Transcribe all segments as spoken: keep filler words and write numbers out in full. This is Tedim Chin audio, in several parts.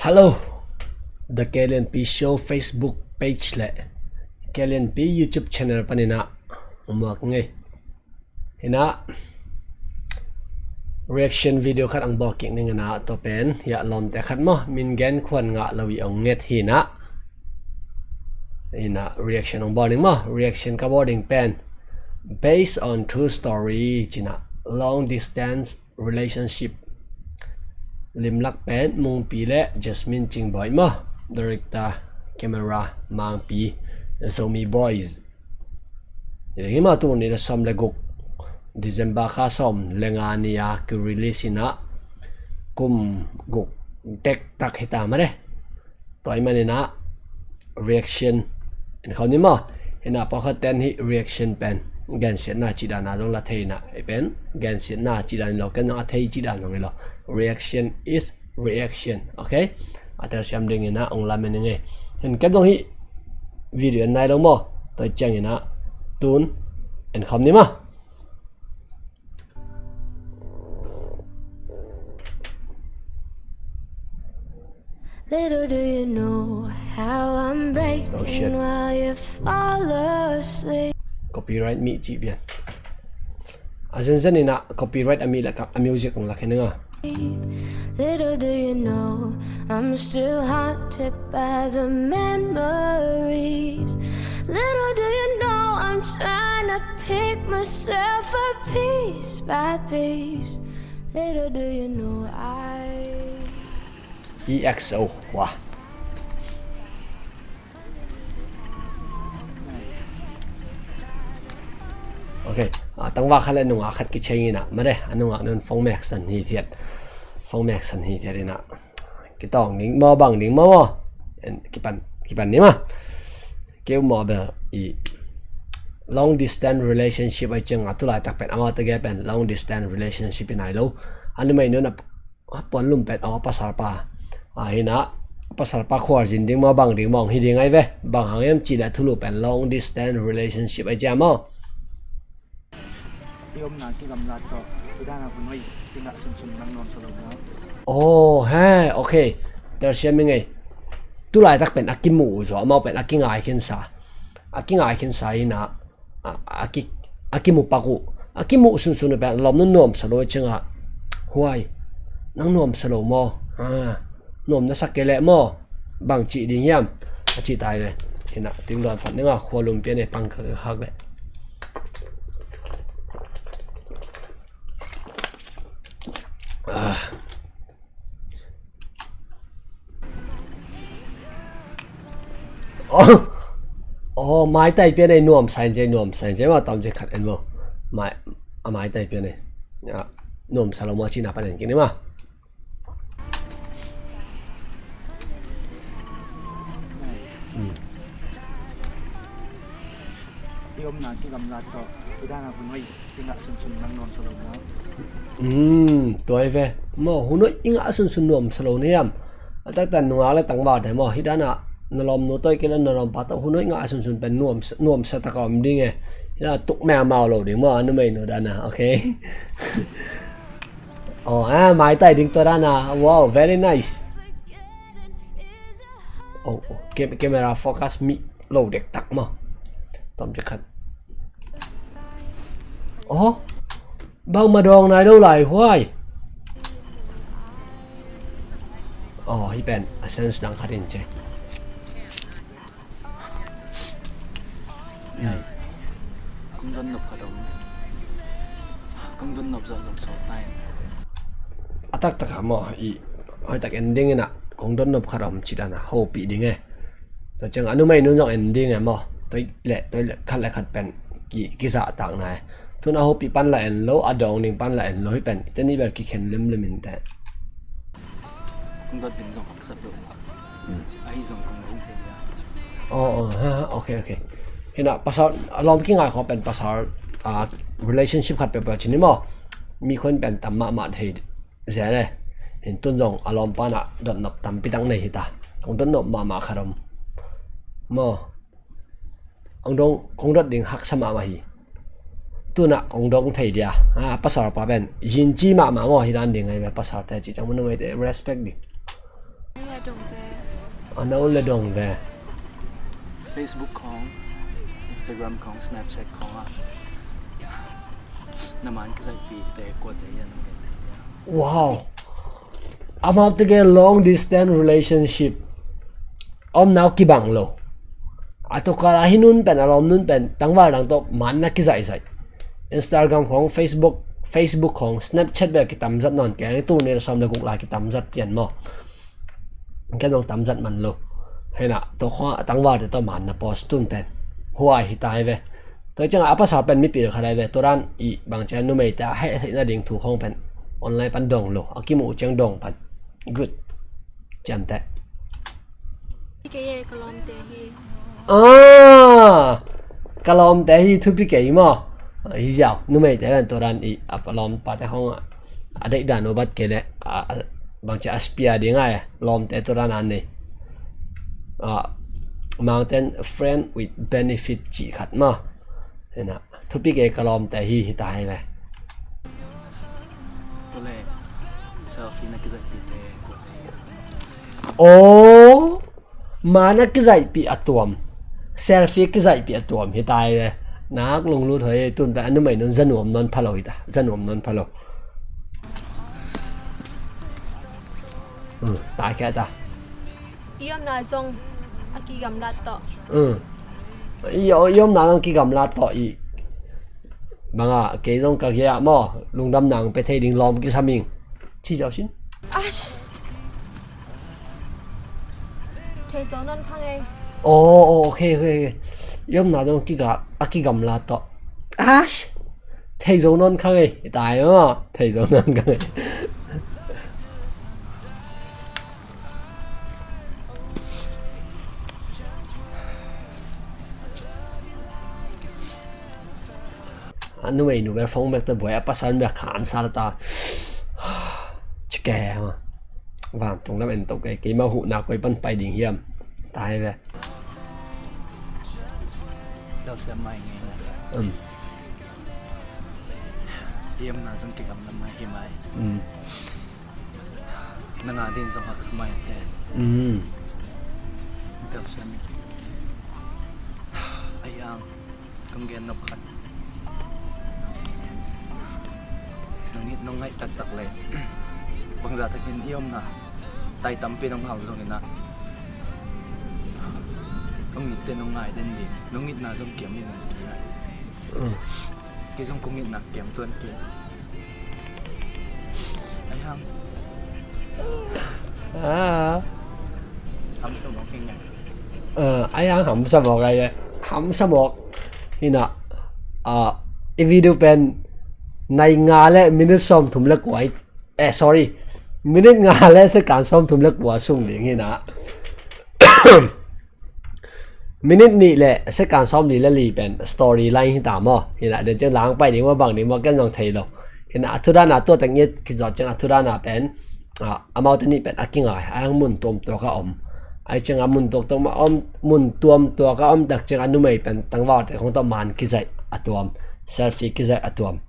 Hello, The K L N P Show Facebook page le K L N P YouTube channel panin ah muak ngei. Hi-in ah reaction video khat hong bawl kik ning. Hi-in ah tua pen hiah lawmte khat maw, min gen khuan ngah lo i hong nget hi-in ah. Hi-in ah reaction hong bawl ning maw. Reaction ka bawl ding pen based on true story ci-in ah, long distance relationship. Limlak pen Mungpi le Jasmine Cingbawi maw. Director, camera, Mangpi, Zomi Boys. Hi maw, tul nih le sawm le guk, December kha sawm le nga ni-a ki-release hi-in ah, kum guk dektak hi ta mah de. Tua ahih manin ah reaction en khawm ni maw. Hi-in ah pawlkhat ten hih reaction pen gensiatna cih dan a zong la thei-in ah, hih pen gensiatna cih dan hi lo, ken zong a thei cih dan zong hi lo. Reaction is reaction, okay? A telsiam dingin ah hong lamen ing ei. Hi-in ken zong hih video en nai lo maw. Tua ciangin ah tun en khawm ni maw. Little do you know how I'm breaking, oh, shit, while you fall asleep. Copyright mih cih pian. A zenzen in ah copyright a mih lakah a music hong la khin ing a. Little do you know, I'm still haunted by the memories. Little do you know, I'm trying to pick myself up piece by piece. Little do you know, I E X O, wah. Ok, a, tangval khat le nungak khat kicheng in ah, mare, a nungak nun phone mek san hithiat. Phone mek san hithiat in ah, kitawng ding maw, bang ding maw maw. En, kipan, kipan ni maw. Keu maw bel i long distance relationship ahih ciang a, tu laitak pen amau tegel pen long distance relationship hi nai lo. A numeinu in a, a puanlum pen, aw, pasal pa, a, hi-in ah, pasal pa khualzin ding maw, bang ding maw, hi ding ahi ve. Bang hang hiam cih leh thulu pen long distance relationship ahih ciang maw. I omna kigamla tawh, i dan a hun hoih i ngah sunsun nang nuamsa lo maw? Oh, he, ok. Telsiam ing ei. Tu laitak pen a kimu uh zaw, amau pen a kingai khinsa. A kingai khinsa in ah, a, a ki, a kimu pak uh. A kimuh sunsun uh pen a lawmnu nuamsa lo ahih ciang a, huai, nang nuamsa lo maw? A, nuam na sa kei leh maw, bang cih ding hiam, a cih ta hi ve. Hi-in ah, tingluan phat ning a, khualum pian ei, pang ka khak leh. A. Oh, oh, maitai pian ei, nuamsa in ci ei, nuamsa in ci ei maw, tam ci khat en maw. Mai, a maitai pian ei. A, nuamsa lo maw cihna pan en kik ni maw. Hmm. I omna kigamla tawh, i dan a hun hoih i ngah sunsun nang nuamsa lo maw? Hmm, tua hi ve. Maw, hun hoih i ngah sunsun nuamsa lo na hiam? A taktak nungak le tangvalte maw, hi dan a na lawmnu tawh kei le na lawmpa tawh hun hoih ngah sunsun pen nuamsa, nuamsa tak a om ding e. Hi dan a tuk mengmau lo ding maw, a numeinu dan a, ok. Oh, a, maitai ding tua dan a. Wow, very nice. Oh, oh, cam-, camera focus mih lo dektak maw. Tom ci khat. Oh, bangmah dawng nai lo lai huai. Oh, hih pen a sense dang khat in ci ei. Kong dotnop khat om. Kong dotnop zawh zong sawt ta in. A taktak a maw, i hoihtak en ding in ah, kong dotnop khat om cih dan a hopih ding e. Tua ciang a numeinu zong en ding e maw. Tua leh, tua leh khat le khat pen ki, kizahtak na e. Tu-in a hopih pan la en lo, a dawng ding pan la en lo, hih pen i te nih bel kikhen limlim in teh. Kong dot ding zong haksat lo. Hmm. Ahi zong kong hong thei. Oh, oh, ha, ha, ok, ok. Hi-in ah pasal, a lawm kingai khawng pen pasal, ah, relationship khat peuhpeuh ci ni maw. Mi khawng pen tam mahmah thei zel e. Hi-in tu-in zong a lawmpa in ah dotnop tampi tak nei hi ta. Kong dotnop mahmah khat om. Maw. Hong dong, kong dot ding haksa mahmah hi. Tu-in ah kong dong thei dia. Ah, pasal pa pen yin ci mahmah maw, hi dan ding ahi ve, pasal te ci ciang maw, numei te respect ding. Dong ve. A na ul le dong ve. Facebook khong, Instagram khong, Snapchat khong ah na man kizaihpih te kuate hiam? Wow. Amau tege long distance relationship a om nau kibang lo. A tokal a hi nun pen, a lawm nun pen tangval dang tawh man na kizaihzaih. Instagram khong, Facebook, Facebook khong, Snapchat bel kitamzat nawn keng, tu ni sawm le guk lai kitamzat pian maw. Ken zong tamzat man lo. Hena to khong a tangval te tawh man na post tun pen huai hi ta hi ve. Tua ciangah a pasal pen mipi khat ai ve, tua dan i bang ciang numeite a heh theihna ding thu khong pen online pan dong lo, a kimuh ciang dong pan. Good. Ciamteh. Hi kei e, ka lawmte hi. Ah, ka lawmte hi thupi kei maw? Hi ziau, numeite pen tua dan i a lawmpate khong a deih dan ubat kei le a, a, bang ciang a spia ding ai, lawmte tua dan a nei. Ah, Mangten friend with benefit cih khat maw. Hena, thupi kei ka lawmte hi, hi ta hi ve. Tua le, selfie na kizaihpih te kuate hiam? Oh, man a kizaihpih a tuam. Selfie kizaihpih a tuam hi ta hi ve. Nak lunglut hoi, tun pen a numei nun zanuam nawn pha lo hi ta. Zanuam nawn pha lo. Hmm, ta khia ta. I omna zong a kigamlat tawh. Mm. I, i omna zong kigamlat tawh i. Banga, kei zong ka gei ah maw, lungdam nang pe thei ding lawm kisam ing. Ci ziau sin. Ash. Thei zo nawn kha ngei. Oh, oh, okay, okay, okay. I omna zong kiga, a kigamlat tawh. Ash. Thei zo nawn kha ngei. I tai maw. Thei zo nawn kha ngei. A numei nu bel phone bek ta buai, a pasal bek khan sa ta. Cike ha. Vantung lam en to kei, keima huhna koi pan pai ding hiam. Ta hi ve. Telsiam mai ngei na. Um. Hiam na zong kikam lam mai hi mai. Um. Na nga din zong hak sa mai te. Mm. Telsiam. Ai ang, kong gen nop khat. Nong it nong ngaih taktak le. Bangzah takin i omna. Tai tampi nong hal zongin ah. Nong it te nong ngai den ding. Nong itna zong kiam in nong ngai. Mm. Kei zong kong itna kiam tuan kei. Ai hang. Ah. Hamsa mawk hi ngai. Eh, ai hang hamsa mawk ai le. Hamsa mawk. Hina. Ah, i video pen nai nga le minute sawm thum le kua. Eh, sorry. Minute nga le second sawm thum le kua sung ding hina. Minute nih le second sawm li le li pen story line hi ta maw? Hina den ciang lang pai ding maw bang ding maw ken zong thei lo. Hina a thu dana tua teng i kizawt ciang a thu dana pen, ah, amaute nih pen a kingai a hang mun tuam tuak a om. Ai ciang a mun tuak tuak ma om, mun tuam tuak a om tak ciang a numei pen tangvalte khong tawh man kizaih a tuam, selfie kizaih a tuam.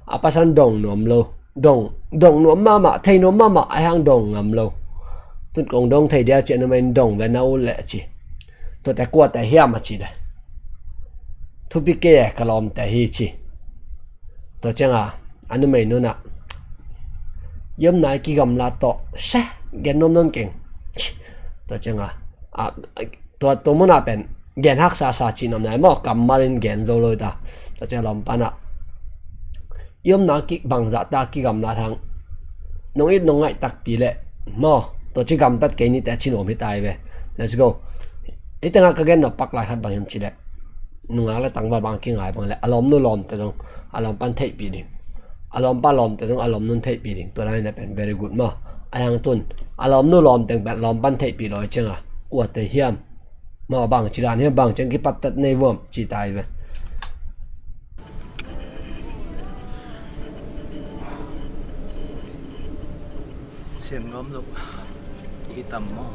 A pasan dong nuam lo. Dong, dong nuam mahmah, thei nuam mahmah, ai hang dong ngam lo. Tun kong dong thei dia ci a numei in dong ve na uh leh ci. Tuate kuate hiam a ci de. Thupi kei e ka lawmte hi ci. Tua cianga a numei nuna i omna i kigamla tawh se gen nuam nawn keng. Tua cianga a, a, tua, tua muna pen gen haksa sa cih nuam nai maw, kammal in gen zo lo ta. Tua cianga lawm pana i omna ki bangzah ta kigamla thang nong it nong ngaih takpi leh maw, tua ci gamtat kei nite a ci nuam hi tai ve. Let's go. Hite nga ka gen nop pak lai khat bang hiam ci leh nungak le tangval bang kingai bang le a lawmnu lawmte zong a lawm pan theihpih ding. A lawmpa lawmte zong a lawmnun theihpih ding. Tua dan in a pen very good maw. A hang tun a lawmnu lawmteng pen a lawm pan theihpih lo cianga kuate hiam? Maw bang ci dan hiam, bang ciang kipattat nei vuam ci tai ve. Sian ngam lo. I tam maw.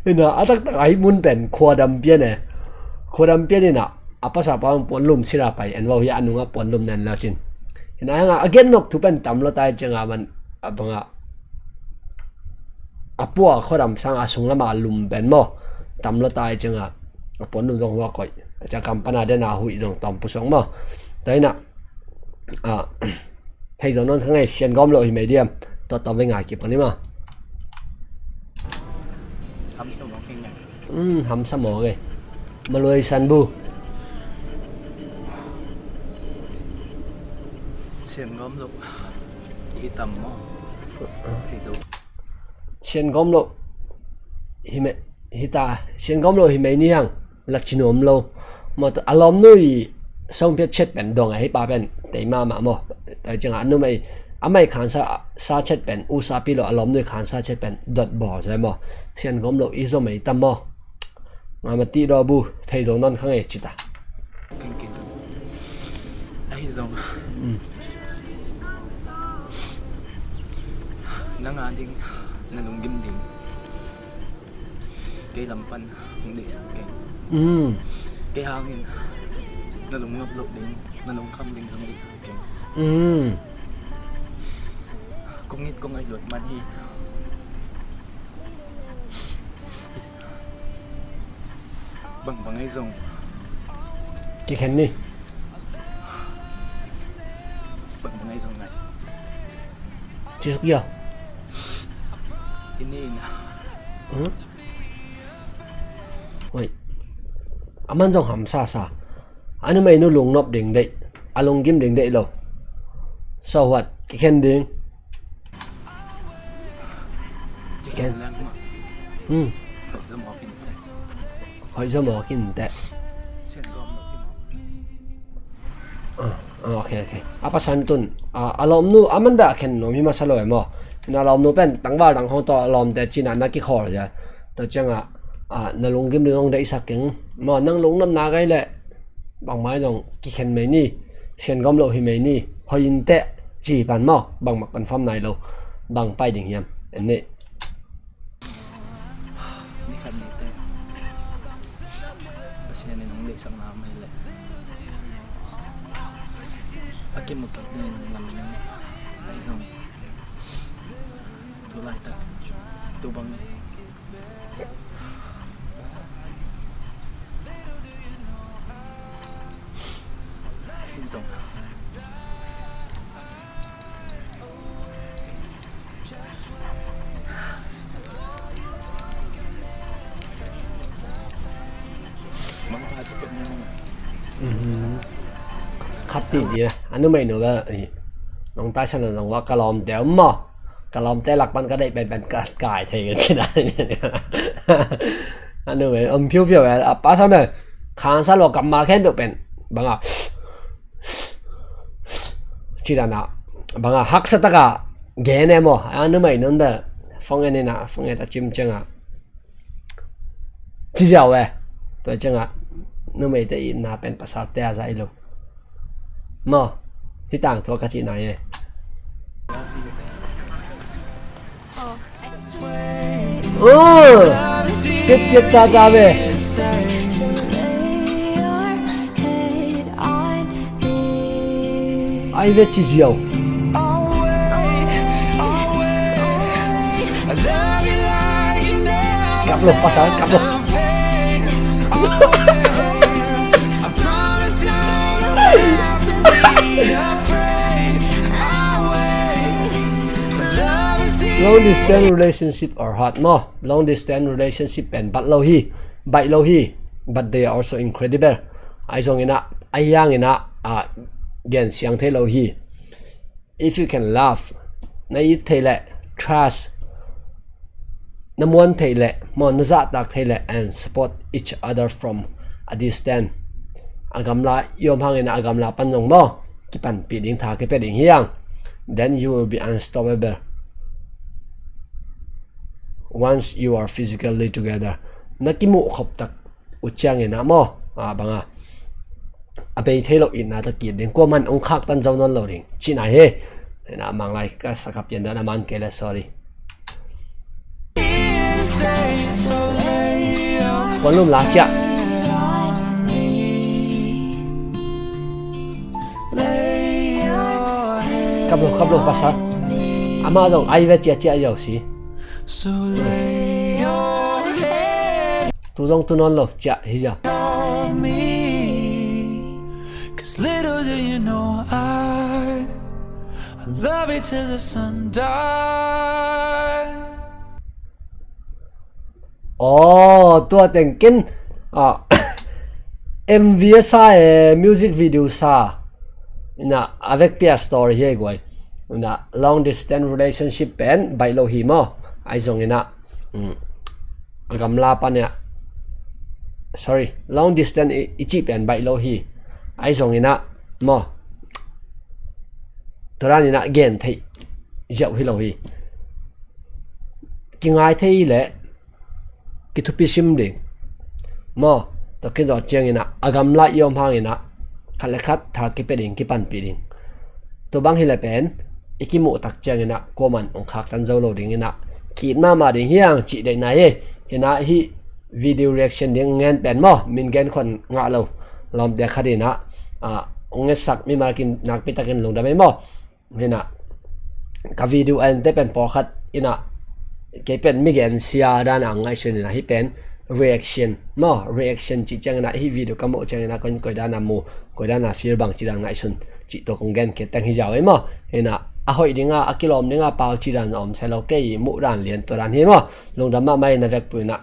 Ina a taktak a hi mun pen khuadam pian e. Khuadam pian ina a pasal pa puan lum sira pai en vau hi a nunga puan lum nen la sin. Nai hanga a gen nok thu pen tam lo tai cianga man a banga a pua khuadam sanga a sung lama lum pen maw. Tam lo tai cianga a puan lum zong hua koih. A cia kam pana dena huih zong tom pusuang maw. Taina a thei zong non kha ngei sian gawm lo hi mei diam. Tawh tawh vei ngai kip ni maw. Hamsa mawk hi ngai. Um, hamsa mawk e. Maluai san bu. Sian gawm lo hi tam maw. Thei zo. Sian gawm lo hi mei, hi ta, sian gawm lo hi mei ni hang. Latci nuam lo. Maw a lawmnui sawngpiat chet pen dong a hi pa pen tei mahmah maw. Tai cianga a numei a mai khansa sa chet pen usa pi lo a lawmnui khansa chet pen dot bawl zai maw. Sian gawm lo i zo mei tam maw. Nga ma ti daw bu thei zo non kha ngei cita. Ahi zong nanga ding na lunggim ding. Kei lam pan hong deihsak keng. Kei hangin na lungnop loh ding, na lungkham ding zong deihsak keng. Kong it kong ai luat man hi. Bangbang ei zong kikhen ni. Bangbang ei zong nai. Cisuk ia. Ini ina. Hoi. Aman zong hamsa sa. A numei nu lungnop ding deih. A lunggim ding deih lo. So what? Kikhen ding. Kikhen. Hoih zo mawk in teh. Ah, ah, ok, ok. A pasan tun a lawmnu a man dah khen nuam hi masa lo e maw. Na lawmnu pen tangval dang khong tawh a lawmte cina na kikhawl zia. Tua cianga na lunggim ding hong deihsak keng maw. Nang lungnopna gai leh bangmai zong kikhen mei ni. Sian gawm lo hi mei ni. Hoih in teh ci pan maw. Bangmah confirm nai lo. Bang pai ding hiam en nih. Ni khat ni teh Pasian in hong deihsakna mei leh a kimukik ni lam ni. Ai zong tu laitak tu bang Khat ti dia a numei nu ga nong taisan a nong wa ka lawmte om maw. Ka lawmte lak pan ka deih penpen ka kai thei ka cina. A numei om phiuphiu a pasal me khansa lo kammal khempeuh pen banga cidana banga haksa taka gen e maw. A numei nun da fong en ina fong en a cim cianga ci ziau e. Tua cianga numeite itna pen pasalte a zai lo maw. Hi tang tua ka cihna e. Piat piat ta ta ve. Ai ve ci ziau. Kap lo pasal kap lo. Long distance relationship are hard maw. Long distance relationship pen bat lo hi, baih lo hi, but they are also incredible. Ai zong ina ai yang ina a gen siang thei lo hi. If you can love, na it thei leh, trust, na muan thei leh maw, na zahtak thei leh, and support each other from a distance. A gamla i om hangin a gamla pan zong maw kipanpih ding tha kipia ding hiang. Then you will be unstoppable once you are physically together. Na kimuh khop tak uh ciangin ah maw a banga a bei thei lo itna ta kit ding kuaman ong khaktan zo nawn lo ding cihna hi. Ina manglai ka sakap pian dan a man kei le sorry. Kuan lum la ciah. Khap lo, khap lo, pasal. Amah zong ai ve ciahciah zo si. Tu zong tu nawn lo ciah hi za. Aw, tua teng ken, ah, M V a sa e, music video sa. Ina, a vekpi a story hi guai. Ina, long distance relationship pen baih lo hi maw. Ai zong ina, mm, a gamla pan ina, sorry, long distance i, i cih pen baih lo hi. Ai zong ina, maw. Tua dan ina gen theih ziau hi lo hi. Kingai thei le kithupi sim ding maw. Tua kidawt ciang ina a gamla i om hang ina khat le khat tha kipia ding, kipanpih ding. Tua bang hi le pen i kimuh tak ciang ina kuaman ong khaktan zo lo ding ina, ki-it mahmah ding hi hang cih deihna hi. Ina hih video reaction ding ngen pen maw, min gen khon ngah lo lawmte khat ina, ah, ong ngetsak mimal kim nakpi takin lungdam ei maw. Hina, ka video a ente pen pawlkhat ina, kei pen mi gen sia dan a ngaihsun ina, hih pen reaction maw, reaction cih ciang ina, hih video ka muh ciang ina, koi, koi dan a mu, koi dan a feel bang ci dan ngaihsun cih tua kong gen kei teng hi ziau ei maw. Hina, a hoih ding a, a kilawm ding a pau ci dan a om se lo, kei muh dan lian tua dan hi maw. Lungdam mahmah ina vekpi ina.